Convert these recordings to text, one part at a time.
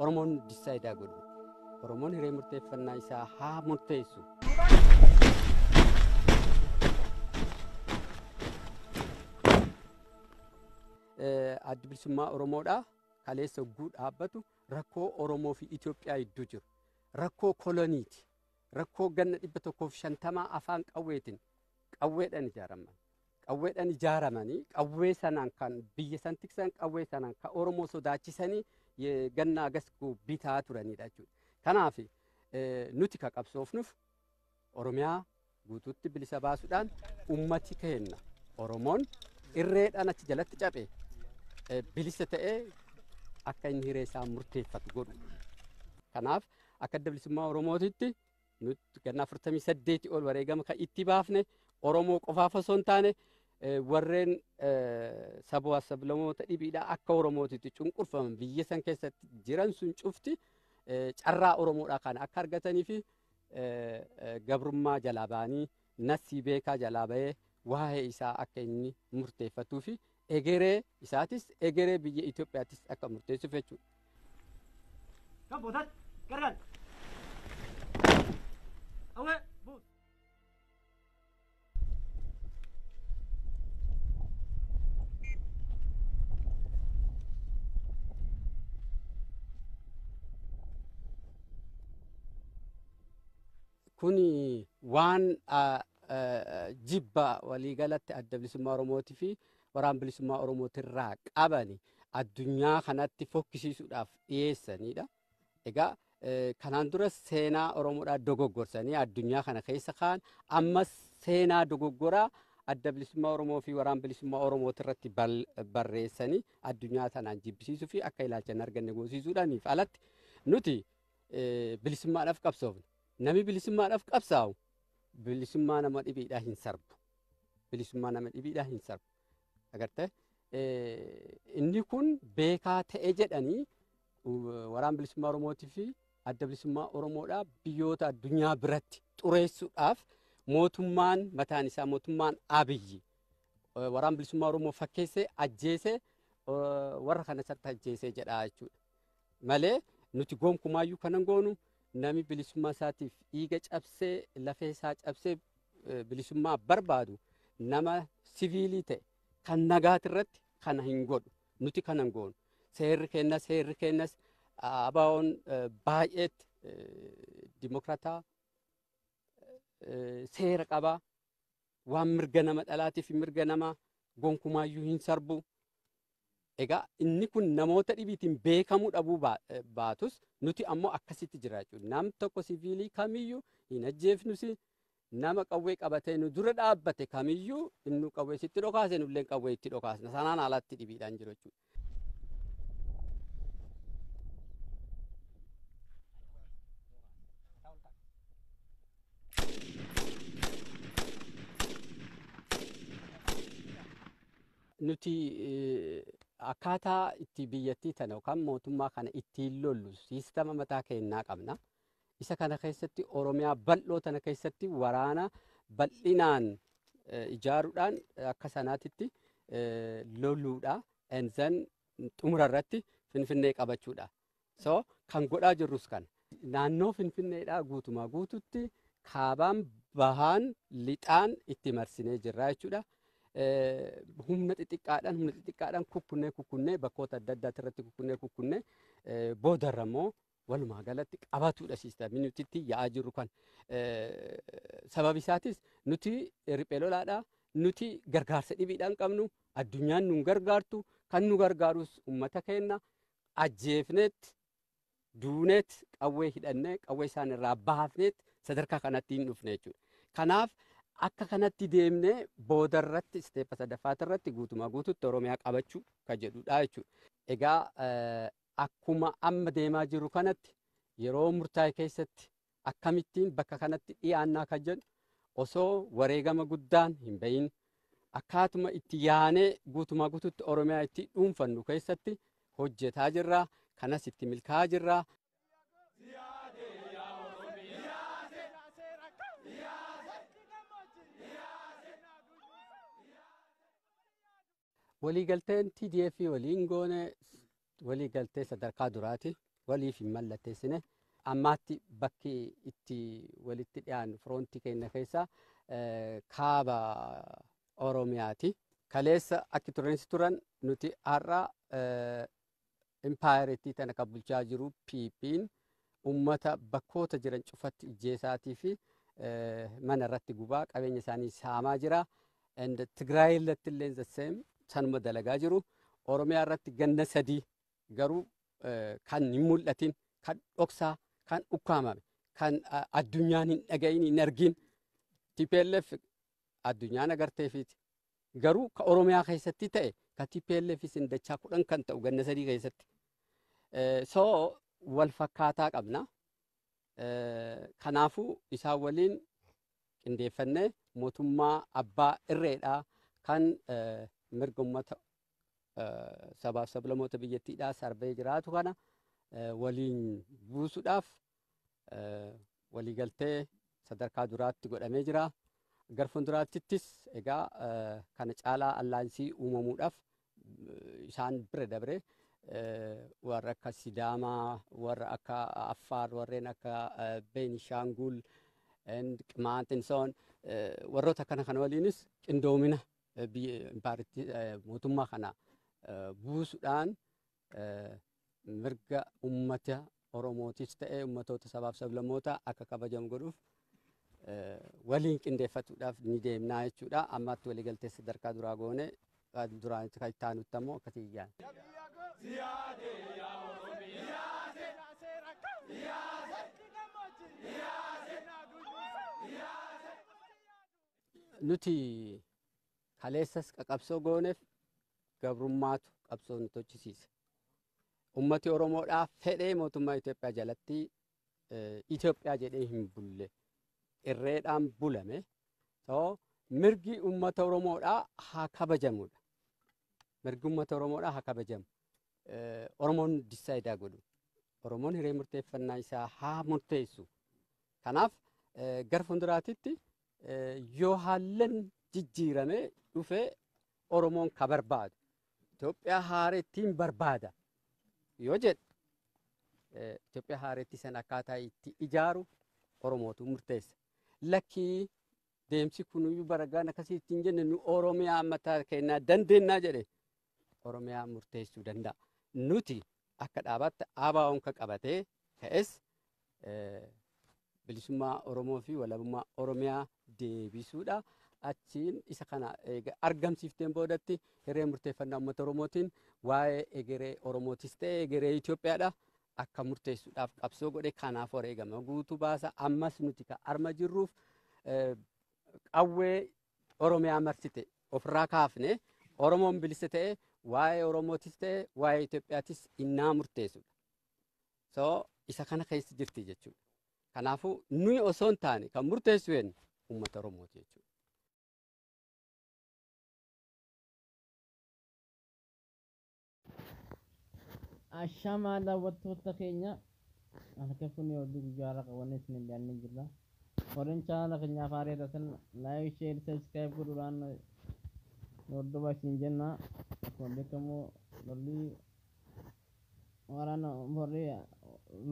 Oromoon decide godhu. Oromoon hiree murteeffannaa isaa haa murteessu. Addi Bilisummaa Oromoodhaa kaleessa hogguu dhaabbatu rakkoo Oromoo fi Itoophiyaa gidduu jiru. Rakkoo koloniiti. Rakkoo ganna 150 afaan qawweetiin qawweedhaan ijaaraman. Qawweedhaan ijaaramanii qawwee sanaan kan biyya san tiksan, qawwee sanaan kan Oromoo sodaachisanii ganna agas bitaa turanidha jechuudha. Kanaaf nuti ka qabsoofnuuf Oromiyaa guutuutti bilisa baasuudhaan ummati keenya Oromoon irreedhaan achi jalatti cabe bilisa ta'ee akka inni hiree isaa murteeffatu godhu. Kanaaf akka Adda Bilisummaa Oromootitti nuti ganna 48 ol wareegama kan itti baafne Oromoo qofaaf osoo hin taane, warreen sabaa sablamoota dhibiidhaa akka Oromootitti cunqurfaman biyya san keessatti jiran sun cufti carraa Oromoodhaa kana akka argatanii fi gabrummaa jalaa ba'anii nasii beekaa jalaa ba'ee waa'ee isaa akka inni murteeffatuu fi egeree isaatis egeree biyya Itoophiyaattis akka murteessuuf jechuudha. Kan boodaatti gargaar. Awwee buus. Kuni waan jibba waliigalatti Adda Bilisummaa Oromootii fi Waraana Bilisummaa Oromootirraa qabani addunyaa kanatti fokkisiisuudhaaf dhiyeessanidha. Egaa kanaan dura seenaa Oromoodhaa dogoggorsanii addunyaa kana keessa kaan, ammas seenaa dogoggoraa Adda Bilisummaa Oromoo fi Waraana Bilisummaa Oromootirratti barreessanii addunyaa sanaan jibbisiisuu fi akka ilaalcha hin arganne goosisuudhaaniif alatti nuti bilisummaadhaaf qabsoofne. Namni bilisummaadhaaf qabsaa'u bilisummaa nama dhibiidhaa hin sarbu. Bilisummaa nama dhibiidhaa hin sarbu. Agartee, inni kun beekaa ta'e jedhanii Waraana Bilisummaa Oromootii fi Adda Bilisummaa Oromoodhaa biyyoota addunyaa biratti xureessuudhaaf mootummaan mataan isaa, mootummaan Abiyyi, Waraana Bilisummaa Oromoo fakkeessee ajjeesee warra kana isatti ajjeesee jedha jechuudha. Malee nuti gonkumaayyuu kanan goonu. Nami bilisummaa isaatiif dhiiga cabsee, lafee isaa cabsee bilisummaa barbaadu, nama siviilii ta'e kan nagaati irratti kana hin godhu. Nuti kana hin goonu. Seerri kennas ABO'n baay'eetti dimokraataa, seera qabaa, waan mirga nama dhalaatiif mirga nama gonkumaayyuu hin sarbu. Egaa inni kun namoota dhibiitiin beekamuu dhabuu baatus nuti ammoo akkasitti jira jechuudha. Nam tokko siviilii kamiyyuu hin ajjeefnus, nama qawwee qabatee nu dura dhaabbate kamiyyuu inni qawwee sitti dhokaase nullee qawwee itti dhokaasna. Sanaan alatti dhibiidhaan jiru jechuudha. Nuti akkaataa itti biyyattii tana yookaan mootummaa kana ittiin lollu siistama mataa keenyaa qabna. Isa kana keessatti Oromiyaa bal'oo tana keessatti waraana bal'inaan ijaaruudhaan akka sanaatitti loluudha. And then xumura irratti Finfinnee qabachuudha. So kan godhaa jirrus kana. Naannoo Finfinneedhaa guutumaa guututti kaabaan, bahaan, lixaan itti marsinee jirra jechuudha. Humna xixiqqaadhaan kukkunnee kukkunnee bakkoota adda addaati irratti kukkunnee kukkunnee boodarra immoo walumaa galatti qabatuudha siistamii nuti itti yaa'aa jirru kan. Sababi isaatis nuti riphee lolaadha. Nuti gargaarsa dhibiidhaan qabnu, addunyaan nu gargaartu, kan nu gargaarus uummata keenya ajjeefneet, duuneet, qawwee hidhannee qawwee isaan irraa baafneet sadarkaa kanatti hin dhufne jechuudha. Kanaaf akka kanatti deemnee boodarratti step sadaffaati irratti guutumaa guututti Oromiyaa qabachuu kan jedhudha jechuudha. Egaa akkuma amma deemaa jiru kanatti yeroo murtaa'e keessatti akkamittiin bakka kanatti dhiyaannaa kan jedhu osoo wareegama guddaan hin bahin akkaatuma itti yaanee guutumaa guututti Oromiyaa itti dhuunfannu keessatti hojjetaa jirra. Kanas itti milkaa'aa jirra. Waliigalteen TDF waliin goone waliigaltee sadarkaa duraati. Waliif hin mallatteessine. Ammaatti bakki itti walitti dhiyaannu firoontii keenya keessaa kaaba Oromiyaati. Kaleessa akki tureensi turan nuti har'a impaayeritii tana kan bulchaa jiru PP'n uummata bakkoota jiran cufatti ijjeesaatii fi mana irratti gubaa qabeenya isaanii saamaa jira. And Tigraay irratti illee the same sanuma dalagaa jiru. Oromiyaa irratti ganna 3 garuu kan hin mul'atin, kan dhoksaa, kan ukkaamame, kan addunyaan hin dhaga'iin hin argin TPLF addunyaan agarteefiiti. Garuu ka Oromiyaa keessatti ta'e ka TPLF isin dachaa 10 kan ta'u ganna 3 keessatti. So wal fakkaataa qabna. Kanaafuu isaan waliin qindeeffannee mootummaa abbaa irreedhaa kan mirga uummata sabaaf sablammoota biyyattiidhaa sarbee jiraatu kana waliin buusuudhaaf waliigaltee sadarkaa duraatti godhamee jira. Gara fuulduraattis egaa kana caalaa allaansii uumamuudhaaf isaan bira dabre warra akka Sidaamaa, warra akka Affaar, warreen akka Beenishaangul, Qimaant and so on warroota kana kana waliinis qindoomina biyya impaayeritti mootummaa kana buusuudhaan mirga uummata Oromootis ta'ee uummatoota sabaaf sablammoota akka kabajamu godhuuf waliin qindeeffatuudhaaf ni deemnaa jechuudha. Ammaatti waliigaltee sadarkaa duraa goone duraan kan itti aanutti ammoo akkasii iyyaan. Nuti kaleessas qaqabsoo gooneef gabrummaatu qabsoo nu tochisiise. Ummati Oromoodhaa fedhee mootummaa Itoophiyaa jalatti Itoophiyaa jedhee hin bulle. Irreedhaan bulame. So mirgi ummata Oromoodhaa haa kabajamudha. Mirgi ummata Oromoodhaa haa kabajamu. Oromoon decide godhu. Oromoon hiree murteeffannaa isaa haa murteessu. Kanaaf gara fuulduraatitti yoo haallan jijjiiramee dhufee Oromoon ka barbaadu Itoophiyaa haarettiin barbaada yoo jedhe Itoophiyaa haaretti sana akkaataa itti ijaaru Oromootu murteessa. Lakkii deemsi kunuyyuu baragaan akkasii ittiin jenne nu Oromiyaa mataa keenyaa dandeennaa jedhe Oromiyaa murteessuu danda'a. Nuti akka dhaabaatti ABO'n ka qabatee ka'es bilisummaa Oromoo fi walabummaa Oromiyaa deebisuudha. Achiin isa kana argamsiifteen boodatti hiree murteeffannaa uummata Oromootiin waa'ee egeree Oromootis ta'e egeree Itoophiyaadha akka murteessuudhaaf qabsoo godhe kanaaf wareegama guutuu baasa. Ammas nuti ka arma jirruuf qawwee Oromiyaa marsite ofirraa kaafne Oromoon bilisa ta'e waa'ee Oromootis ta'e waa'ee Itoophiyaatis innaa murteessudha. So isa kana keessa jirti jechuudha. Kanaafuu nuyi osoo hin taane kan murteessu eenyu uummata Oromooti jechuudha. Ashamaa daawwattoota keenya harka kun oduu guyyaa har'a qabannee isin dhiyaannee jirra. Warreen chaanala keenyaaf haaraa taatan like, share, subscribe godhuudhaan hordofaa isin jenna. Akkuma beekamu lolli waraana warri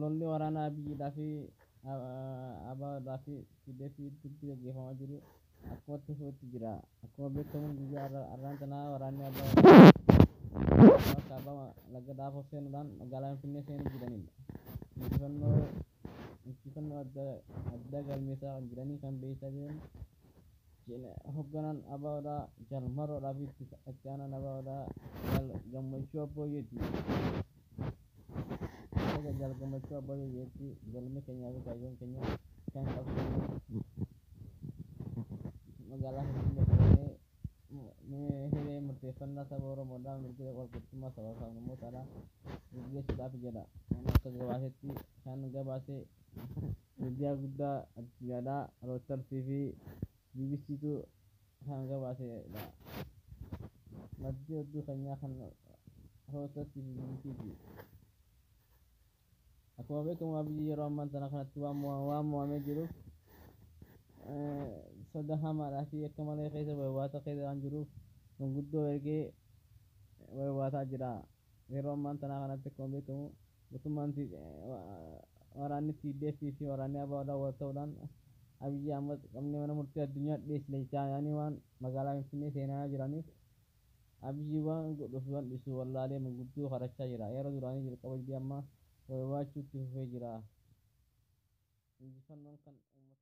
lolli waraanaa biyyiidhaa fi ABOdhaa fi TDF gidduutti gaggeeffamaa jiru akkuma itti fufetti jira. Akkuma beekamu guyyaa har'aan tanaa waraanni ABO kaabaa laga daafoo seenuudhaan magaalaa Finfinnee seenuu jiranidha. Injifannoo adda galmeessaa kan jiranii kan beeksisaa jiran hoogganaan ABOdhaa Jaal Marroodhaa fi itti aanaan ABOdhaa Jaal Gammachuu Abbooyyeeti. Jaal Gammachuu Abbooyyeeti galmi keenyaa fi kaayyoon keenya kan qabsoo magaalaa Finfinnee qabannee hiree murteeffannaa saba Oromoodhaa mirga walqixxummaa sabaa sablammootaadhaa gaggeessuudhaaf jedha. Akka gabaasetti kan gabaase miidiyaa guddaa addunyaadhaa Rootarsii fi BBCtu kan gabaasedha. Maddi oduu keenyaa kan Rootarsii fi BBCti. Akkuma beekamu Abiyyi yeroo ammaa tana kanatti waan mo'amee jiruuf soda hamaadhaa fi akka malee keessa barbaada keessa waan jiruuf manguddoo ergee barbaadaa jira. Yeroo ammaa tana kanatti akkuma beekamu Mootummaan waraanni TDF fi waraanni ABO wal ta'uudhaan Abiyyi Ahmad qabnee mana murtii addunyaa dhiyeessine jechaa waan magaalaa Finfinnee seenaa jiraniif Abiyyi waan godhuuf waan dhiisu wallaalee manguddoo kadhachaa jira. Yeroo duraanii jalqaba didee amma wawwaachuutti fufee jira. Injifannoon kan uummata.